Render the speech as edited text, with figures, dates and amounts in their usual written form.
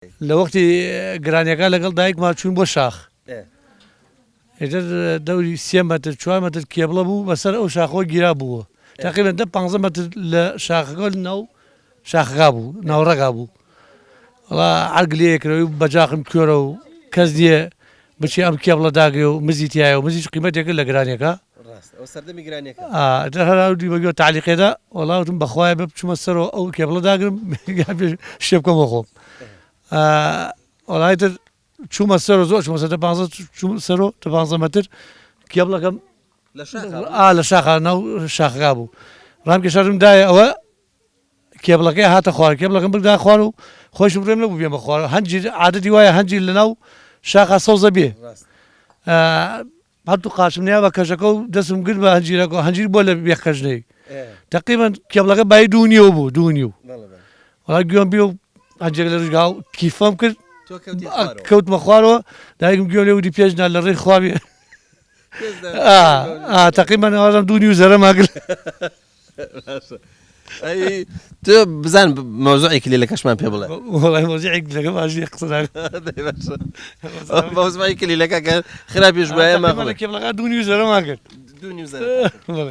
لە وەختی گرانیەکە لەگەڵ دایکما چوین بۆ شاخ ئیتر دەوری سێ مەتر چوار مەتر کێبڵە بوو بەسەر ئەو شاخەوە گیرا بووە تقریبا دە پانزە مەتر لە شاخەکە ناو شاخەکە بوو ناوڕەگا بوو وەڵا عەرگ لێ کرەوەی بەجاخم کوێرە و کەس نییە بچێ ئەم کێبڵە داگرێ و مزی تایە و مزیش قیمەتێکە لە گرانیەکە ڕاست ئەوە سەردەمی گرانیەکە. ئا ئیتر هەر ئەو دیوە گوێ تەعلیقێدا وەڵا وتم بەخوایە بە بچمە سەرەوە ئەو کێبڵە داگرم شێ بکەمەوە خۆم ئا وەڵا ئیتر چوومە سەرەوە زۆر چوومە سەر دە پانزە چوومە سەرەوە دە پانزە مەتر کێبڵەکەم لە شاخا بوو؟ ئا لە شاخا ناو شاخەکە بوو ڕام کێشارم دایە ئەوە کێبڵەکەی هاتە خوار کێبڵەکەم بردە خوار و خۆشم ڕێم نەبوو بێمە خوار هەنجیر عادەتی وایە هەنجیر لە ناو شاخا سەوزە بێ ڕاست هەردوو قاچم نیا بە کەژەکە و دەستم گرت بە هەنجیرەکە هەنجیر بۆ لە بێخ کەژنەی تقریبا کێبڵەکە بای دوو نیو بوو دوو نیو وەڵا گوێم بێ و هەنجیرەکە لە ڕژگا و کیفەم کرد کەوتمە خوارەوە دایکم گوێم لێ وتی پێش نا لە ڕێی خوا بێ تقریبا نوازم دوو نیو زەرەما کرد ئەی تۆ بزان مەوزوعی کلیلەکەشمان پێ بڵێ وەڵای مەوزوعی کلیلەکە باش نییە قسە ناکەم. دەی باشە مەوزوعی کلیلەکە کە خراپیش بوایە ماقوڵە کێبڵەکە دوو نیو زەرەمان کرد دوو نیو زەرە بەڵێ.